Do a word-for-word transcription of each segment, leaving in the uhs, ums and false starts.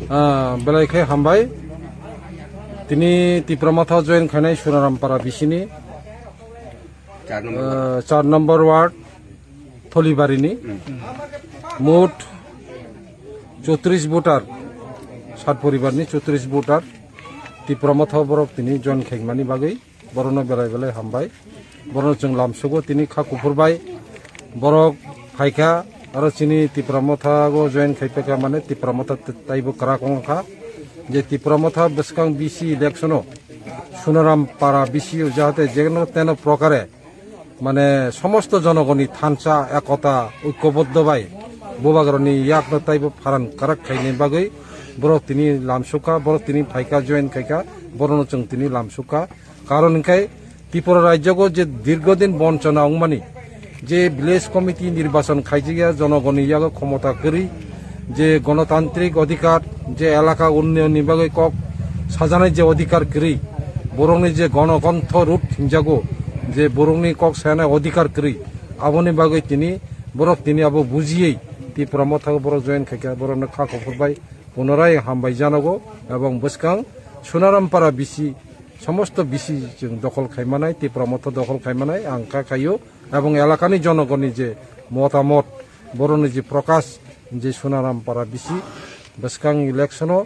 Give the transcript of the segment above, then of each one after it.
Ah, belai khe hambai. Tini Tipra Motha join khainai Sunaram Para bisini, char number ah, char number ward Tholibarini. Hmm. Mot chotris voter, sat poribarni chotris voter Tipra Motha borok tini join khaimani bagwi. Borokno belai belai hambai. Borokno chwng lamsugo tini kha kuphur bai. Borok phaikha aro chini Tipra Motha go join khaipaikha, mane Tipra Motha t-, taibo kwrak wngkha je Tipra Motha bwskang B C election o Sunaram Para B C o jahate jeno teno prokare mane somosto jonogoni thansa ekota oikoboddo bai bubagrani yakno taibo pharan kwrak khaini bagwi borok tini lamsukha, borok tini phaikha, join khaikha, borokno chwng tini lamsukha. Karon hwnkhe Tripura rajyogo je dirghodin bonchona wngmani, je village committee nirbachon khaijakya jonogoni yago khomota kwrwi, je gonotantrik odhikar, je elaka unnayonni bagwi kok sajanai je odhikar kwrwi, borokni je gonokontho root hwnjago, je borokni kok sayanai odhikar kwrwi, aboni bagwi tini borok tini abo bujiwi Tipra Motha borok join khaikha, borokno kha kuphur bai punorai hambai janogo, ebong bwskang Sunaram Para B C somosto B C chwng dokhol khaimanai, Tipra Motha dokhol khaimanai ang kha khaio, ebong elakani jonogoni je motamot, borokni je prokash je Sunaram Para B C bwskang election o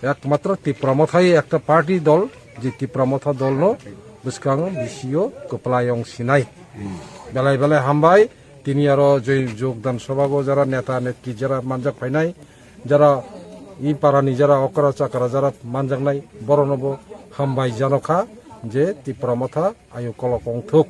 ekmatro Tipra Mothai ekta party dol, je Tipra Motha dolno bwskang B C o kwplai wng sinai. Belai belai hambai, tini aro je jogdan sobago jara neta netki jara manjak phainai, jara i parani jara okra chakra jara manjaknai, borokno bo hambai janokha je Tipra Motha ayu kolok wngthuk.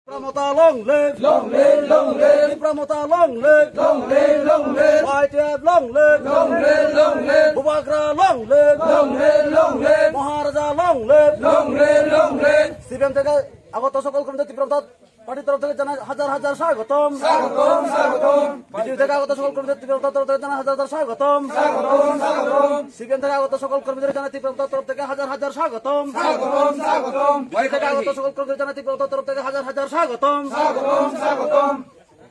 Tipra Motha long live, long live, long live. Tipra Motha long live, long live, long live. Y T F long live, long live, long live. Bubagra long live, long live, long live. Maharaja long live, long live, long live. C P M theke agoto sokol komite Tipra Motha party torof theke janai hajar hajar swagotom. Swagotom, swagotom. B J P theke agoto sokol komite Tipra Motha torof theke janai hajar hajar swagotom. Swagotom, swagotom. C P M theke agoto sokol komite janai Tipra Motha torof theke hajar hajar swagotom. Swagotom, swagotom. Y T F theke agoto sokol komite janai Tipra Motha torof theke hajar hajar swagotom. Swagotom, swagotom.